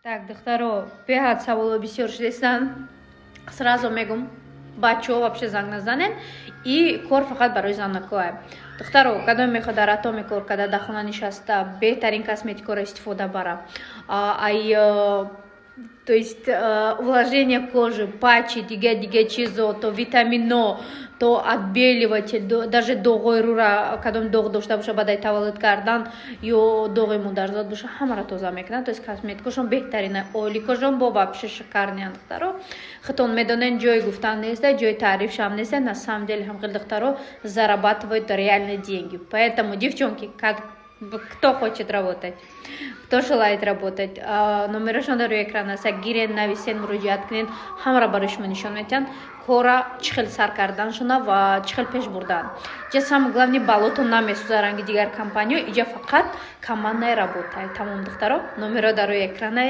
Так, духтаро, беҳад саволо бисёр шудестанд. Сразу мегум, бачаҳо вообще занг назанен, и кор фақат барои занакое. Духтаро, кадом мехоҳад дар Атоми кор карда, дар хона нишаста беҳтарин косметикаро истифода бара, ай то есть увлажнение кожи, патчи, дига дига чизо, то витамино, то отбеливатель, даже доғои рӯра, кадом доғ дошта боша, баъдаи таваллуд кардан ё доғи модарзод боша, ҳамаро тоза мекунад. То есть косметикашон беҳтарина, оликашон бо вообще шикарный. Духтаро, худтон медонен, ҷои гуфтан неста, ҷои таърифшам неста. На самом деле ҳам хел, духтаро, зарабатывают реальные деньги. Поэтому, девчонки, как кто хочет работать, кто желает работать, номерашон дар рӯи экран аст, гирен, нависен, муроҷиат кунед. Ҳамаро барои шумо нишон медиҳанд, кора чӣ хел сар карданшона ва чӣ хел пеш бурдан. Иҷа самое главное, балотон намесӯза, ранги дигар компаниё. Иҷа фақат командная работа. Тамом, духтаро, номеро дар рӯи экрана.